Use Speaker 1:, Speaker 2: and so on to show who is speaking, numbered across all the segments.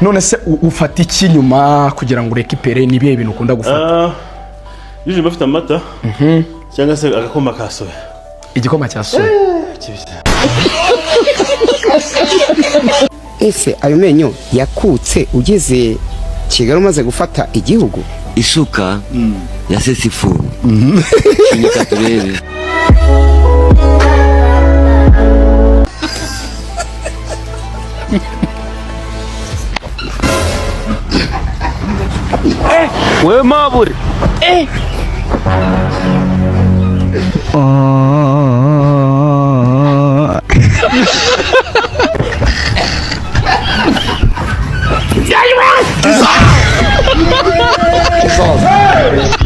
Speaker 1: None se ufata iki nyuma kugira ngo urécupère? Ni ibihe bintu ukunda gufata?
Speaker 2: Ah, iyo bafite amata cyangwa se agakoma ka soya.
Speaker 1: Igikoma cya soya.
Speaker 2: Kibisi.
Speaker 3: Ese ayo menyo yakutse ugeze Kigali umaze gufata igihugu?
Speaker 4: Isuka ya sesifuru, shinyika turebe.
Speaker 5: We mabure.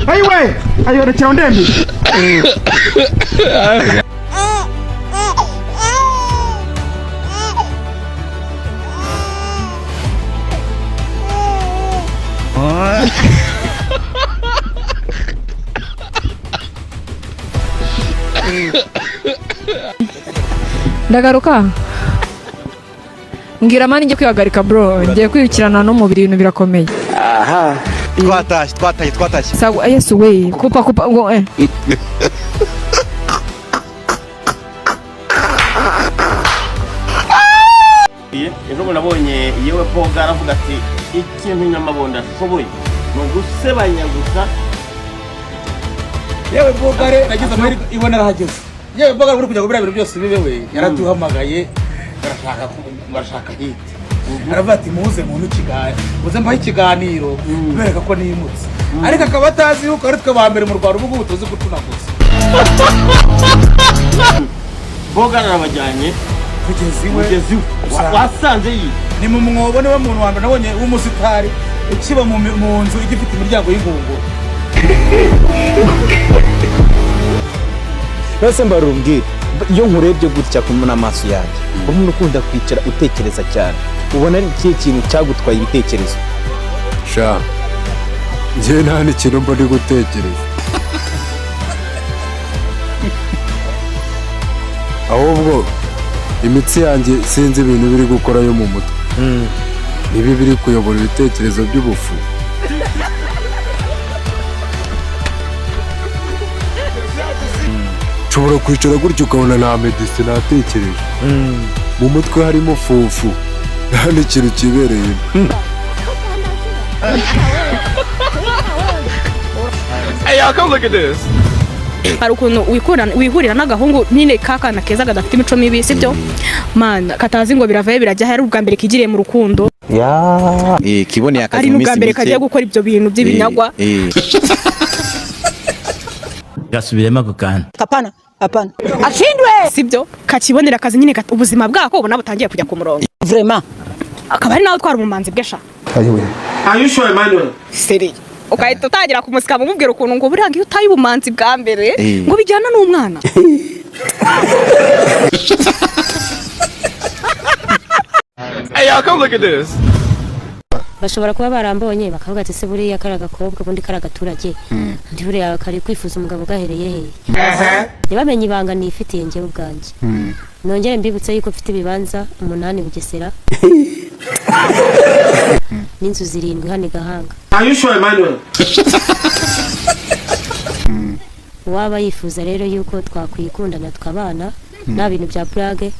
Speaker 1: Ayiwe, ayorekera ndembe.
Speaker 6: Ndagaruka mbwira mani, njye kwihagarika bro, ngiye kwirukirana n'umubiri, ibintu birakomeye.
Speaker 7: Twatashye, twatashye, twatashye.
Speaker 6: Sawa, Yesu we, kupa kupa ngo.
Speaker 2: Ejo bundi nabonye yewe Boga aravuga ati ikintu Nyamabondo ashoboye ni ugusebanya gusa.
Speaker 8: Yewe Bogare, nagize amahirwe ibona arahageze. Yewe Bogare, uri kujya ngo biriya bintu byose bibe, we yaraduhamagaye, barashaka hit. Aravuga ati muze muntu ikiganiro, muze mbahe ikiganiro bereka ko nimutse, ariko akaba atazi yuko ari twe ba mbere mu Rwanda ubu ngubu tuzi gucunaguza.
Speaker 2: Boga arabajyanye.
Speaker 8: Kugeza iwe.
Speaker 2: Kugeza iwe. Wasanze yi
Speaker 8: Ni mu mwobo. Niwe muntu wa mbere nabonye w'umusitari ukiba mu nzu igifite imiryango y'ingunguru.
Speaker 9: Mbese mbarumbwire, iyo nkurebye gutya ku n'amaso yanjye, umuntu ukunda kwicara utekereza cyane, ubona ari ikihe kintu cyagutwaye ibitekerezo?
Speaker 10: Sha, njye nta n'ikintu mba ndi gutekereza, ahubwo imitsi yanjye sinzi ibintu biri gukora yo mu mutwe, ibi biri kuyobora ibitekerezo by'ubufu. Nshobora kwicara gutya ukabona nta medisi natekereje, mu mutwe harimo fufu, nta n'ikintu kibereyemo.
Speaker 5: Hey y'all, come look at this.
Speaker 11: Hari ukuntu wihurira n'agahungu nyine kakana keza kadafite imico mibi, sibyo mana, katazi ngo biravaye birajya, hari ubwa mbere kigiriye mu rukundo.
Speaker 7: Kiboneye akazi
Speaker 11: Ari
Speaker 7: mu
Speaker 11: n'ubwa
Speaker 7: minsi
Speaker 11: mbere
Speaker 7: mike.
Speaker 11: kagiye gukora ibyo bintu by'ibinyagwa.
Speaker 5: Gasubiremo ako kantu.
Speaker 12: Hapana, hapana.
Speaker 11: Ashindwe, sibyo, kakibonera akazi nyine, ubuzima bwako ubona butangiye kujya ku murongo.
Speaker 12: Vraiment.
Speaker 11: Akaba ari nawe utwara umumanzi bwe sha.
Speaker 2: Are you sure, Emmanuel?
Speaker 11: Sérieux, ukahita utangira kumusika, umubwira ukuntu ngo buriya iyo utaye ubumanzi bwa mbere ngo bijyana n'umwana.
Speaker 5: Hey y'all, come look at this.
Speaker 13: Bashobora kuba barambonye bakavuga ati se buriya kari agakobwa, ubundi kari agaturage, undi buriya kari kwifuza umugabo gahereye hehe? Ntibamenye ibanga nifitiye njyewe ubwanjye. Nongere mbibutse yuko mfite ibibanza 8 Bugesera n'inzu 7 hano i Gahanga.
Speaker 2: Are you sure, Emmanuel?
Speaker 13: Uwaba yifuza rero yuko twakwikundana tukabana nta bintu bya burage,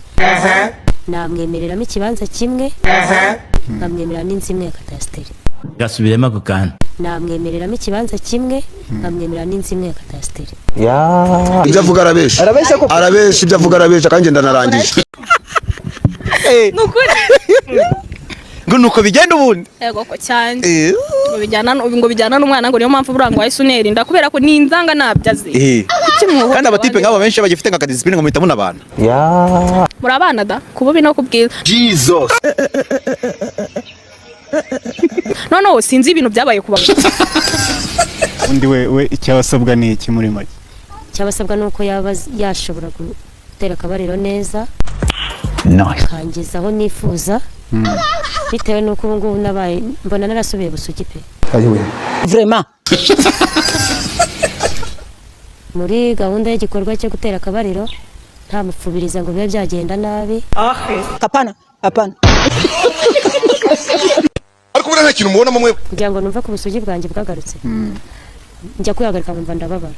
Speaker 13: namwemereramo ikibanza kimwe, nkamwemerera n'inzu imwe ya kadasiteri.
Speaker 5: Gasubiremo ako kantu.
Speaker 13: Namwemereramo ikibanza kimwe, nkamwemerera n'inzu imwe ya kadasiteri.
Speaker 14: Ibyo avuga arabesha, arabesha, ibyo avuga arabesha, kandi ndanarangije.
Speaker 11: Ni ukuri.
Speaker 7: Ngo nuko bigenda ubundi.
Speaker 11: Yego ko cyane, ngo bijyana n'umwana, ngo niyo mpamvu buriya ngo wahise unera inda kubera ko ni inzanga ntabyo azi. Kuki muhohotera
Speaker 7: Kandi abatipe
Speaker 11: abandi?
Speaker 7: nk'aba benshi bagifite nka kadisipline, ngo muhita munabana.
Speaker 11: Muri abana da ku bubi no ku bwiza.
Speaker 7: Jesus.
Speaker 11: Noneho sinzi ibintu byabaye ku bagabo.
Speaker 15: Undi we icyabasabwa ni iki muri make?
Speaker 13: Icyabasabwa ni uko yaba yashobora gutera akabariro neza kangeza aho nifuza, bitewe n'uko ubu ngubu nabaye mbona narasubiye busugi pe.
Speaker 12: Vraiment.
Speaker 13: Muri gahunda y'igikorwa cyo gutera akabariro nta mupfubiriza ngo bibe byagenda nabi.
Speaker 12: Hapana, hapana.
Speaker 14: kintu mubonamo mwe.
Speaker 13: Kugira ngo numve ko ubusugi bwanjye bwagarutse, njya kwihagarika nkumva ndababara,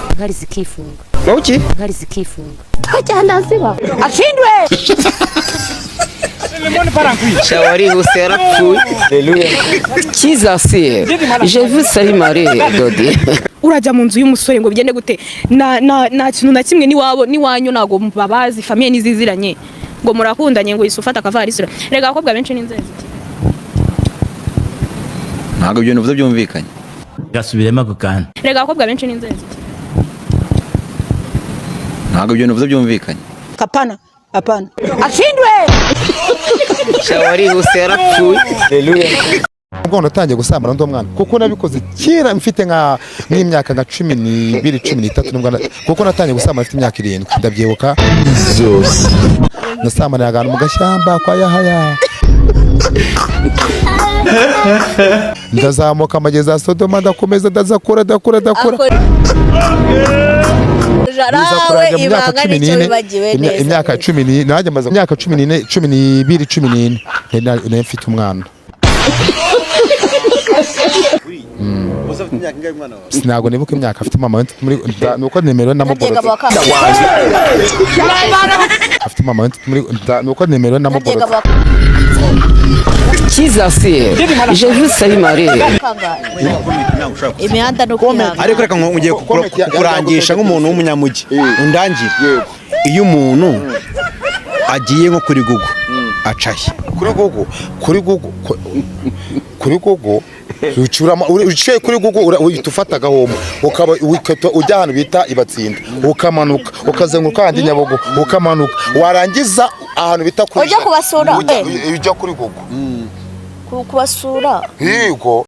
Speaker 13: inkari zikifunga.
Speaker 3: Uki?
Speaker 13: Inkari zikifunga.
Speaker 12: Ashindwe.
Speaker 3: Shawarihuse yarapfuye. Kizasi, je vous salue Marie Dodi.
Speaker 11: Urajya mu nzu y'umusore ngo bigende gute? Na kintu na kimwe n'iwabo n'iwanyu ntabwo babazi, famille niziziranye, ngo murakundanye, ngo yise ufata akavarisi. Rega abakobwa benshi n'inzezi.
Speaker 7: Ntabwo ibyo bivuze byumvikanye.
Speaker 5: Gasubiremo ako kantu.
Speaker 11: Rega abakobwa benshi n'inzezi.
Speaker 7: Ntabwo ibyo bivuze byumvikanye.
Speaker 12: Hapana, hapana. Ashindwe.
Speaker 3: Shawarihuse yarapfuye.
Speaker 14: Ubwo natangiye gusambana ndi umwana, kuko nabikoze kera mfite nk'imyaka nka 12, 13, nibwo kuko natangiye gusambana mfite imyaka 7, ndabyibuka zose. Nasambaniraga ahantu mu gashyamba kwa Yahaya, ndazamuka amagezi ya Sodoma, ndakomeza, ndazakura, ndakura, ndakura, biza kurangira mu myaka 14, imyaka 14 nanjye maze imyaka 14, 12, 14 nari mfite umwana. Sinago nibuka imyaka afite mama we muri nuko nimero namuborotse. Afite mama we muri nuko nimero namuborotse.
Speaker 3: Kizasi, je vous salue Marie.
Speaker 12: Imihanda no kwihangana.
Speaker 7: Ariko reka ngo ngiye kukurangisha nk'umuntu w'umunyamujyi, undangire. Iyo umuntu agiye nko kuri Google acaye
Speaker 14: Kuri Google, kuri Google, kuri Google ucurama, uciye kuri Google uhita ufata agahombo, ukaba ukahita ujya ahantu bita Ibatsinda, ukamanuka ukazenguruka ahandi Nyabugogo, ukamanuka warangiza ahantu bita kuri
Speaker 12: Ujya kubasura,
Speaker 14: ujya kuri Google.
Speaker 12: Kubasura.
Speaker 14: Yego.